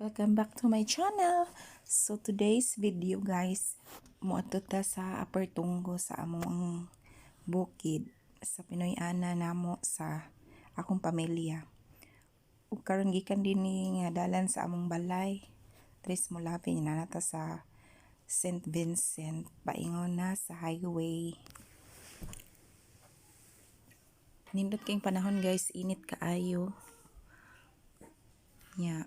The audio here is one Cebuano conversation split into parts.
Welcome back to my channel. So today's video, guys, moadto ta sa Upper Tunggo sa among bukid sa Pinoy ana namo sa akong pamilya. Ug karon gikan dinhi nga dalan sa among balay. Tres Molave na ta sa St. Vincent paingon na sa highway. Nindot kayong panahon, guys, init kaayo. Nya.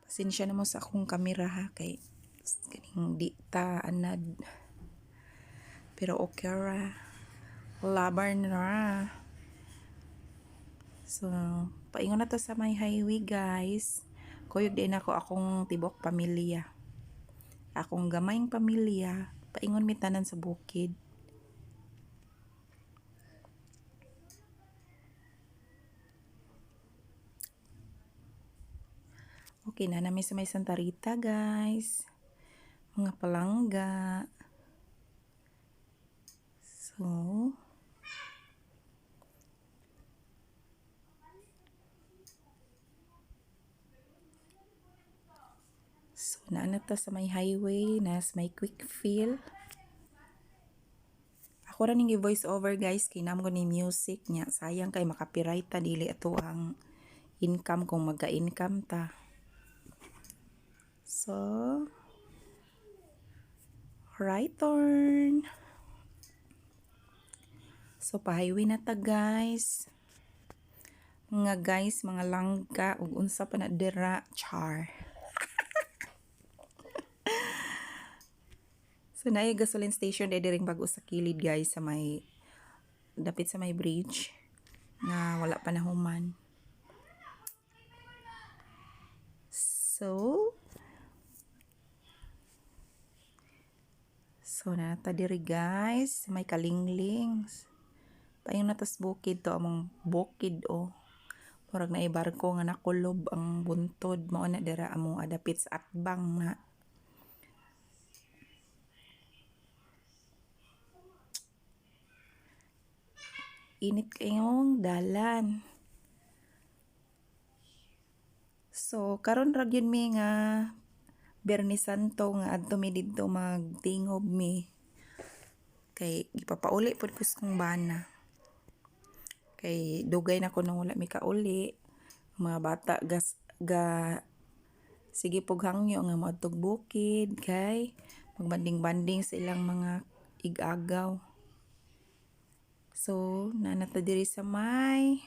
Pasensya na mo sa akong kamera ha, kay kaning di ta anad. Pero okay ra. Laban ra. So, paingon na to sa may highway, guys. Kuyog din ako akong tibok pamilya. Akong gamayng pamilya. Paingon mi tanan sa bukid. Okay na nami sa may Santa Rita, guys. Mga palangga. So, naa na ta sa may highway, na sa may Quick Fill. Ako ra ning voice over, guys, kay namo ni music niya. Sayang kay maka-copyright ta, dili ato ang income kung magka-income ta. So, right turn. So, pa-highway na ta, guys. Mga guys, mga langga, ug unsa pa na dira, char. So, naay gasoline station diri ring bag-o sa kilid, guys, sa may dapit sa may bridge nga wala pa nahuman. So naa ta diri, guys, sa may Kalingling. Paingon na tas bukid to among bukid oh. Murag naay barko nga nakulob ang buntod, mao na dira among adapit sa atbang na. Init kayong dalan. So karon ra gyud mi nga Biyernes Santo nga adto mi didto magtingob mi. Kay gipapauli pud ko sa kong bana. Kay dugay na ko nang wala mi kauli. Mga bata gas ga sige pug hangyo nga moadtog bukid kay magbanding-banding sa ilang mga igagaw. So, naa na ta diri sa may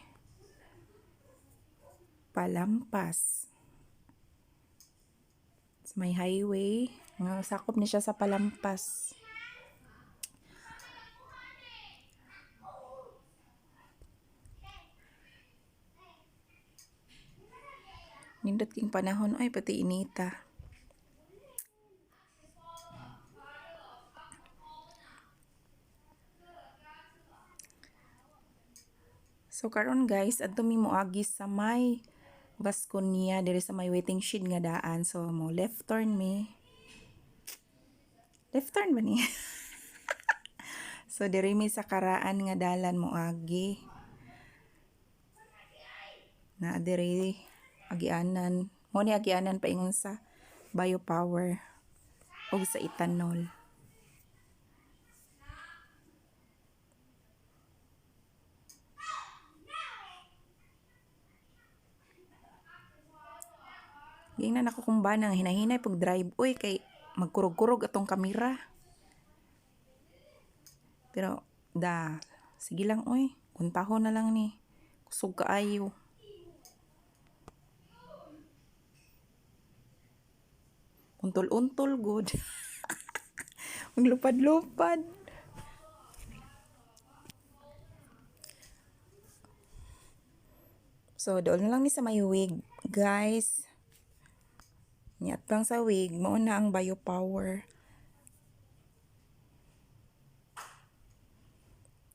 Palampas. Sa may highway, nga sakop ni siya sa Palampas. Nindot king panahon ay pati inita. So karon, guys, adto mi moagi sa may Vasconia diri sa may waiting shed nga daan. So mo left turn mi. Left turn ba ni? So diri mi sa karaan nga dalan moagi. Na diri agianan. Mo ni agianan paingon sa biopower ug sa ethanol. Giingnan ako kung ba nang hinahinay pag drive, uy, kay magkurog-kurog atong kamera. Pero da sige lang, uy, kuntahon na lang ni. Kusog kaayo. Untol-untol good. Maglupad-lupad. So doon na lang ni sa may wig, guys. Nyat lang sa wig, mao na ang biopower.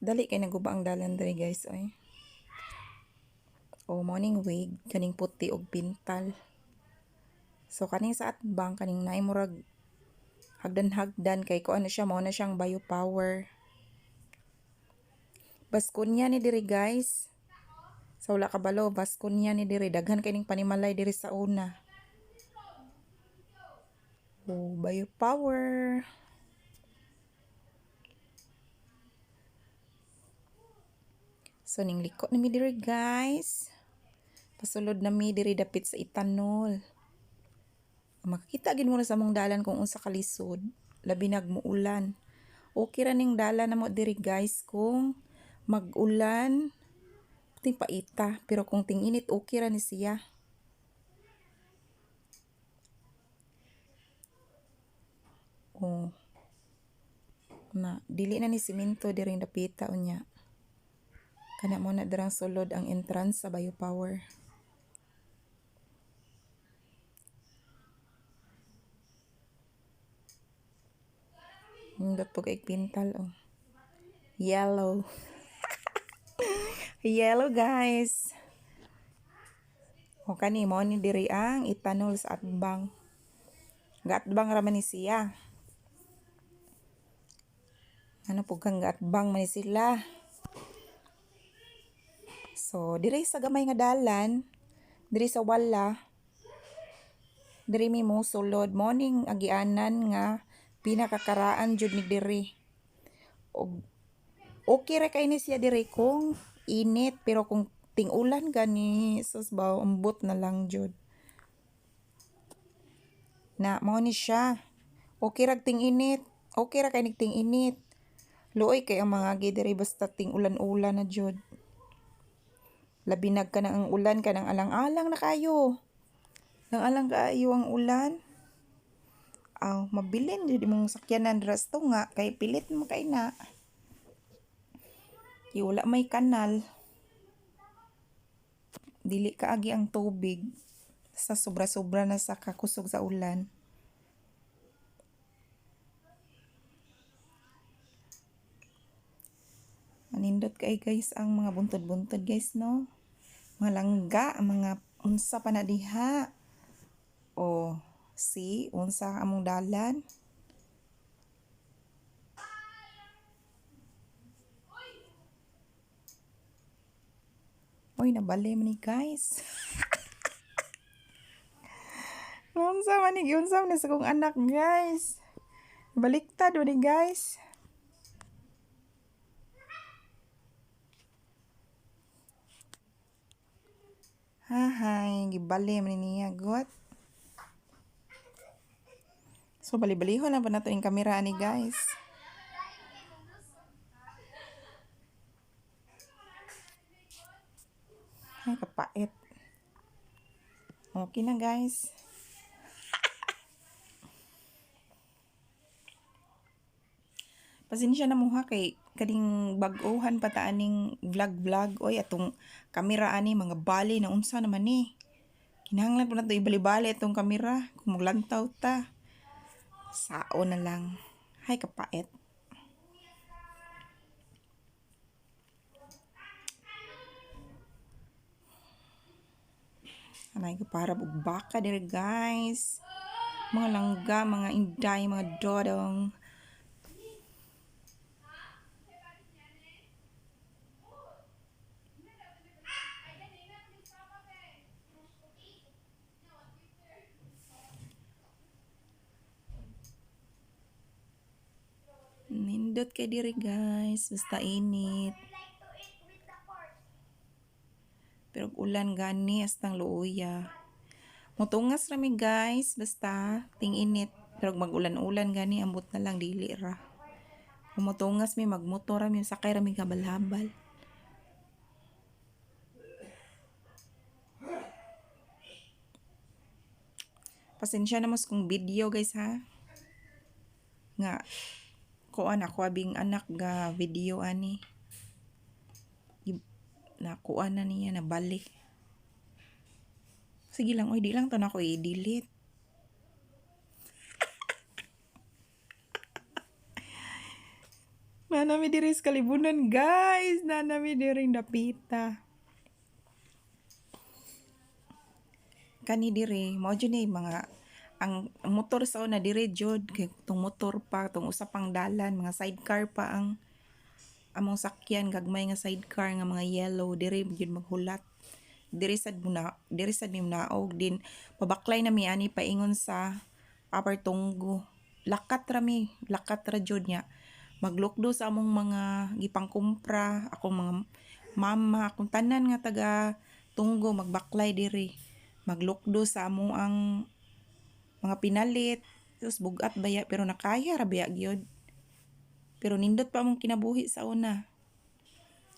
Dali kay naguba ang dalan diri, guys, oy. O morning wig kaning puti og pintal. So kaning sa atbang kaning naay murag hagdan-hagdan kay kuan na siya, mao na siyang biopower. Baskunya ni diri, guys. Sa wala kabalo, Vasconia ni diri, daghan kay ning panimalay diri sa una. Oh, biopower. So ning liko na mi diri, guys. Pasulod na mi diri dapit sa Itanol. Makakita gid mo na sa among dalan kung unsa kalisod, labi nag muulan. Okay ra ning dalan namo diri, guys, kung mag-ulan ting paita, pero kung ting-init okay ra ni siya. Oh. Na dili na ni simento diri dapita unya. Kana mo na dirang sulod ang entrance sa biopower. Nindot po kay pintal, oh. Yellow. Yellow, guys. O kani mo ni diri ang Itanol sa atbang. Gaatbang ra man ni siya. Ano po kang gaatbang man ni sila. So diri sa gamay nga dalan, diri sa wala, diri mi mo sulod mo ning agianan nga pinakakaraan jud ni diri. Og okay ra kay ni siya diri kung init, pero kung ting-ulan gani, sus ba, ambot na lang jud. Na mao ni siya. Okay rag ting-init. Okay ra kay nig ting-init. Luoy kay ang mga agi diri basta ting ulan-ulan na jud. Labi nag kanang ang ulan kanang alang-alang na kayo. Nang alang kaayo ang ulan. Aw, mabilin jud imong sakyanan dira sa tunga kay pilit mo kay na. Kay wala may kanal. Dili kaagi ang tubig sa sobra-sobra na sa kakusog sa ulan. Manindot kay, guys, ang mga buntod-buntod, guys, no. Mga langga, mga unsa pa na diha. O see unsa among dalan. Oy, nabali man ni, guys. Unsa man ni, giunsa man ni sa akong anak, guys. Baliktad man ni, guys. Hahay, gibali man ni niya got. So bali-balihon na ba nato yung kamera ani, guys? Ay, kapait. Okay na, guys. Pasensya na mo ha kay kaning bag-ohan pa ta aning vlog-vlog, oy, atong kamera ani mga bali na unsa naman ni. Kinahanglan po nato ibali-bali atong kamera kung maglantaw ta. Sao na lang. Hay, kapait. Anay ko para og baka dire, guys. Mga langga, mga inday, mga dodong. Nindot kay diri, guys, basta init. Pero ulan gani astang luoya. Mutungas ra mi, guys, basta ting-init. Pero mag-ulan-ulan gani ambot na lang, dili ra. Kung mutungas mi, magmotor ra mi, sakay ra mi habal-habal. Pasensya na mas kung video, guys, ha. Nga kuan ako abing anak ga video ani. Nakuha na niya, nabali. Sige lang, oy, di lang to na ako i-delete. Nanami diri sa kalibunan, guys. Nanami diri dapita. Kani diri, mao jud ni mga ang motor sa una diri jud kay tong motor pa, tong usa pang dalan, mga sidecar pa ang among sakyan, gagmay nga sidecar nga mga yellow diri jud maghulat. Diri sad muna, diri sad mi naog din pabaklay na mi ani paingon sa Upper Tunggo. Lakat ra mi, lakat ra jud niya. Maglukdo sa among mga gipangkumpra, akong mga mama, akong tanan nga taga Tunggo magbaklay diri. Maglukdo sa among ang mga pinalit. Sus, bugat baya pero nakaya ra baya gyud. Pero nindot pa among kinabuhi sa una.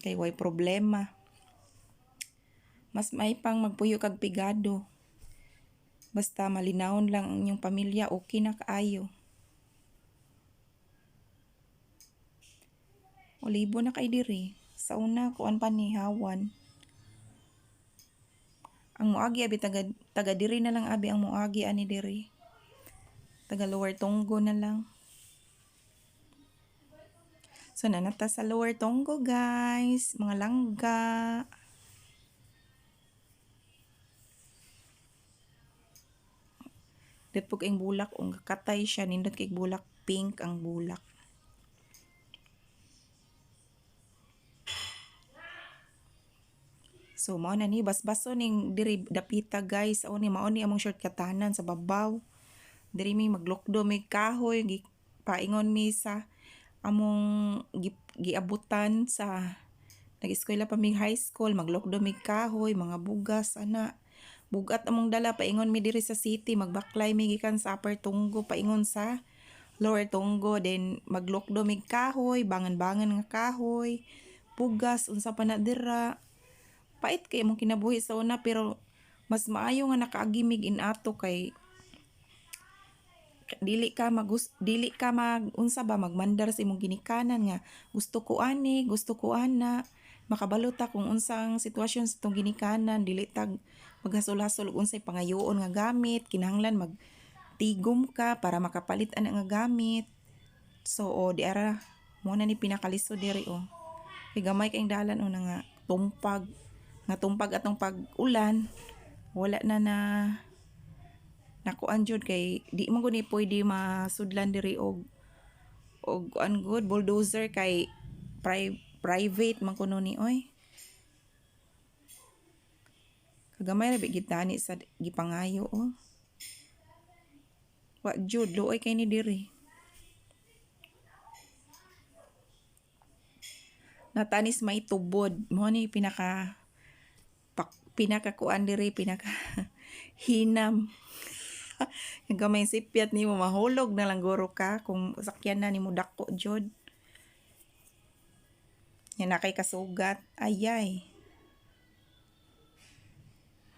Kay way problema. Mas may pang magpuyo kag pigado. Basta malinawon lang ang inyong pamilya, okay na kaayo. Olibo na kay diri. Sa una kuan pa ni hawan. Ang moagi abi taga diri na lang abi ang moagi ani diri. Taga Lower Tunggo na lang. So nanata sa Lower Tunggo guys, mga langga. Dito po kayong bulak, ung katay siya, nindot kay bulak, pink ang bulak. So mao na ni basbaso ning diri dapita guys, o ni mao ni among shortcutanan sa babaw. Diri mi maglukdo mi kahoy, paingon mi sa among giabutan sa nag-eskwela pa mi high school, maglukdo mi kahoy, mga bugas ana. Bugat among dala paingon mi diri sa city, magbaklay mi gikan sa Upper Tunggo paingon sa Lower Tunggo, then maglukdo mi kahoy, bangan-bangan nga kahoy, bugas unsa pa na dira. Pait kay imong kinabuhi sa una pero mas maayo nga nakaagi mig inato kay dili ka magus dili ka mag unsa ba magmandar sa imong ginikanan nga gusto ko ani, gusto ko ana. Makabalo ta kung unsang sitwasyon sa tong ginikanan, dili tag maghasol-hasol og unsay pangayoon nga gamit, kinahanglan magtigom ka para makapalit ana nga gamit. So o di ara mo na ni pinakalisod diri o. Kay gamay kayong dalan o na nga tumpag. Nga tumpag atong pag-ulan, wala na na nakuan jud kay di man gud ni pwede masudlan diri og kuan gud bulldozer kay private man kuno ni oy. Kagamay ra bigit tani sa gipangayo o. Wa jud luoy kay ni diri. Natanis may tubod mo ni pinaka kuan diri, pinaka hinam. Gamay sipyat nimo mahulog na lang guro ka kung sakyan na nimo dako jud. Yan na kay kasugat. Ayay.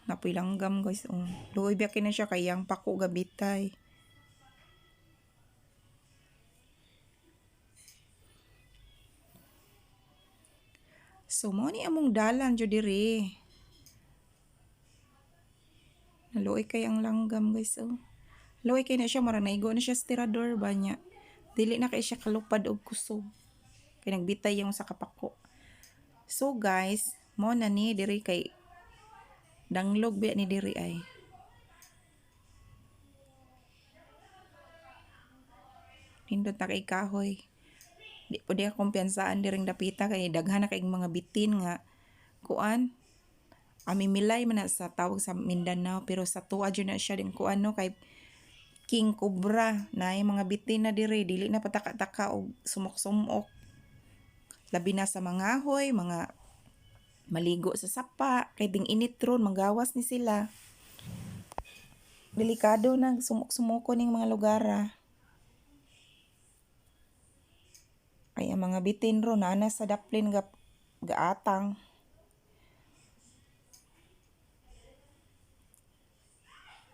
Napoy langgam guys. Oh. Luoy biya kay na siya kay yang pako gabitay. So mo ni among dalan jud diri. Naluoy kay ang langgam guys oh. Luoy kay na siya, murag naigo na siya sa tirador ba niya. Dili na kay siya kalupad og kusog. Kay nagbitay yung sa kapako. So guys, mo na ni diri kay danglog biya ni diri ay. Nindot na kay kahoy. Di po di kumpiyansaan diring dapita kay daghan na kay mga bitin nga kuan. Amimilay man na sa tawag sa Mindanao pero sa tuwa jud na siya din kuan no kay King Cobra na ay mga bitin na diri dili na pataka-taka og sumok-sumok. Labi na sa mga hoy, mga maligo sa sapa kay ding init ron manggawas ni sila. Delikado na sumok-sumoko ning mga lugar. Ay ang mga bitin ron naa sa daplin gaatang.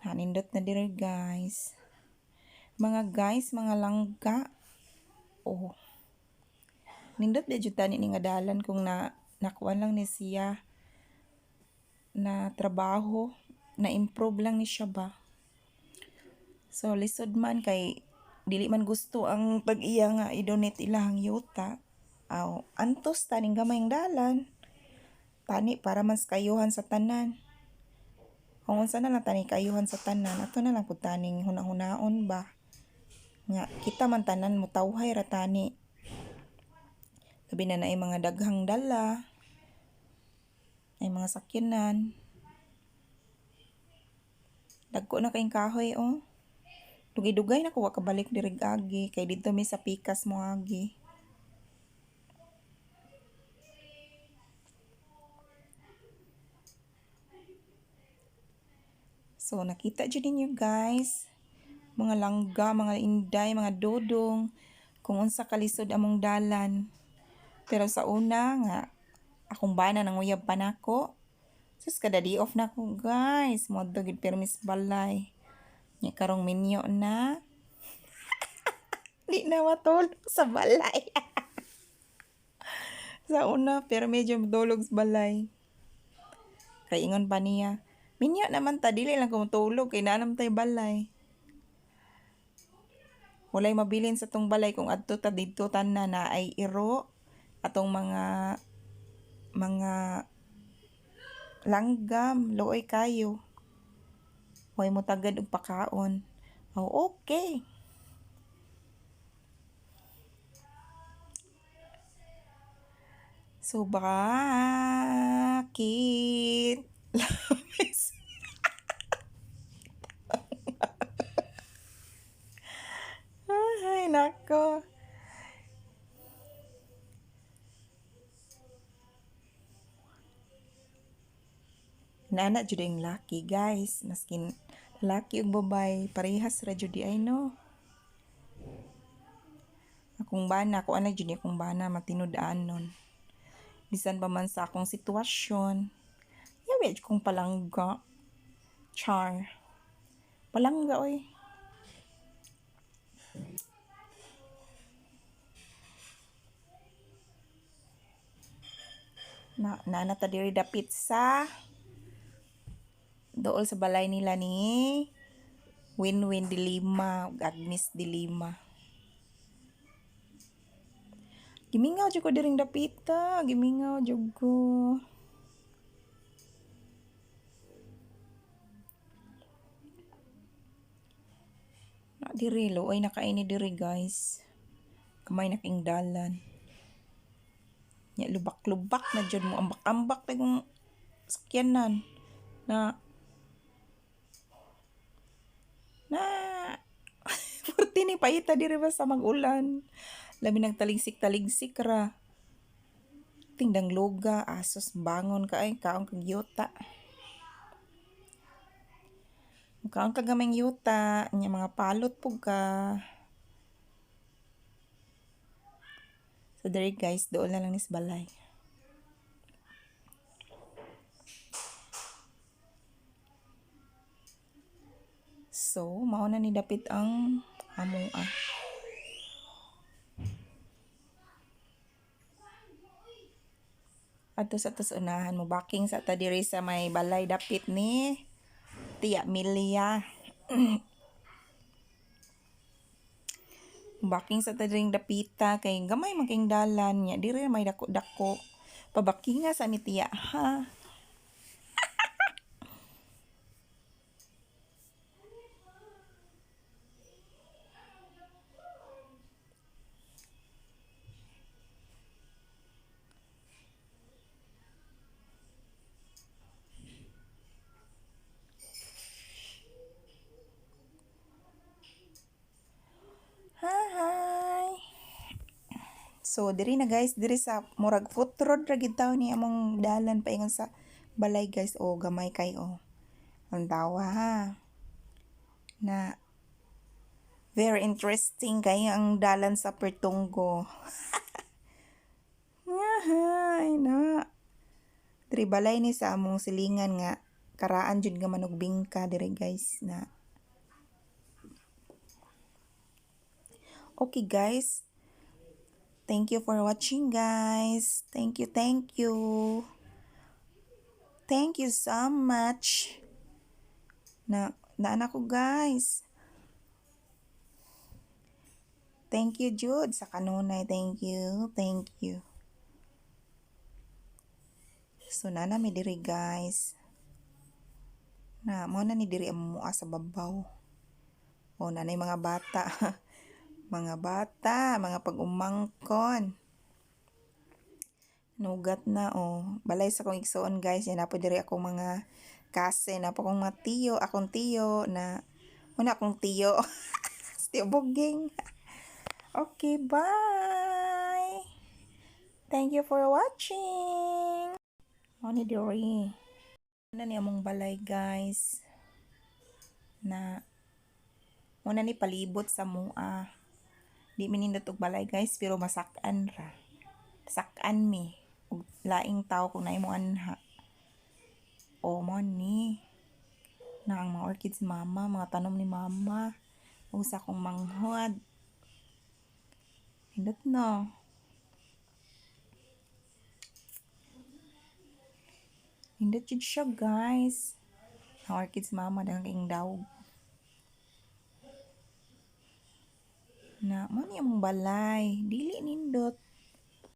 Hanindot na diri guys. Mga guys, mga langga. Oh. Nindot di jud tani ni nga dalan kung na nakuan lang ni siya na trabaho, na improve lang ni siya ba. So lisod man kay dili man gusto ang pag-iya nga i-donate ilahang yuta. Aw, antos taning gamayng dalan. Tani para mas kayuhan sa tanan. Kung unsa na lang tani kayuhan sa tanan, ato na lang pud taning huna-hunaon ba. Nga kita man tanan motawhay ra tani. Labi na naay mga daghang dala, ay mga sakyanan. Dagko na kayong kahoy oh. Dugay-dugay na ko wa kabalik diri agi kay didto mi sa pikas moagi. So nakita jud ninyo guys, mga langga, mga inday, mga dodong, kung unsa kalisod among dalan. Pero sa una nga akong bana nanguyab pa nako. Sus, kada day off na ko guys, moadto gid permis balay. Nya karong minyo na. Di na matulog sa balay. Sa una, pero medyo matulog sa balay. Kay ingon pa niya, minyo naman ta, dili lang ko matulog kay naa naman tay balay. Walay mabilin sa tong balay kung adto ta didto tanan na ay iro atong mga langgam, luoy kayo. Way mo tagad og pakaon. Oh, okay. So bakit labis? Ay, nako. Nana jud ang laki guys, maskin laki ug babae parehas ra jud ay no. Akong bana, ako ana jud akong bana matinud-anon. Bisan pa man sa akong sitwasyon, yawi jud kong palangga. Char. Palangga oy. Na nana ta diri dapit sa dool sa balay nila ni Winwin de Lima ug Agnes de Lima. Gimingaw jud ko diring dapita, gimingaw jud ko. Na diri luoy na kaini diri guys. Kamay na kaing dalan. Nya lubak-lubak na jud mo, ambak-ambak na kung sakyanan. Na na purti ni paita diri ba sa mag-ulan. Labi nang taligsik-taligsik ra. Tingdang luga, asos bangon ka ay kaon kag yuta. Kaon ka gamay yuta, nya mga palot pug ka. So diri guys, dool na lang ni sa balay. So mao na ni dapit ang amoa. Adto sa tos unahan mo backing sa ta diri sa may balay dapit ni Tia Milia. Backing sa ta diring dapita kay gamay man kayong dalan nya diri may dako-dako. Pabakinga sa mi tiya ha. Hi. So diri na guys, diri sa murag foot road ra gid taw ni among dalan paingon sa balay guys. O gamay kay o. Ang tawa ha. Na very interesting kay ang dalan sa Pertunggo. Ay na. Diri balay ni sa among silingan nga karaan jud nga manog bingka diri guys na. Okay guys. Thank you for watching guys. Thank you, thank you. Thank you so much. Na naanak ko guys. Thank you Jude sa kanunay. Thank you, thank you. So nana mi diri guys. Na mo na ni diri ang mua sa babaw. O nanay mga bata. Mga bata, mga pag-umangkon. Nugat na oh. Balay sa kong igsuon guys. Yan na po diri akong mga Cousin naa pa kong mga tiyo, akong tiyo na muna akong tiyo. Tiyo Buging. Okay, bye. Thank you for watching. Mao ni diri. Na ni among balay, guys. Na muna ni palibot sa mua. Di mi nindot og balay, guys, pero masak-an ra. Sak-an mi og laing tao kung naay mo anha. O mo ni. Na ang mga orchids, mama, mga tanom ni mama. Ug sa akong manghod. Nindot no. Nindot jud siya, guys. Ang orchids, mama, dahil kayong dawg. Na, mo ni among balay. Dili nindot.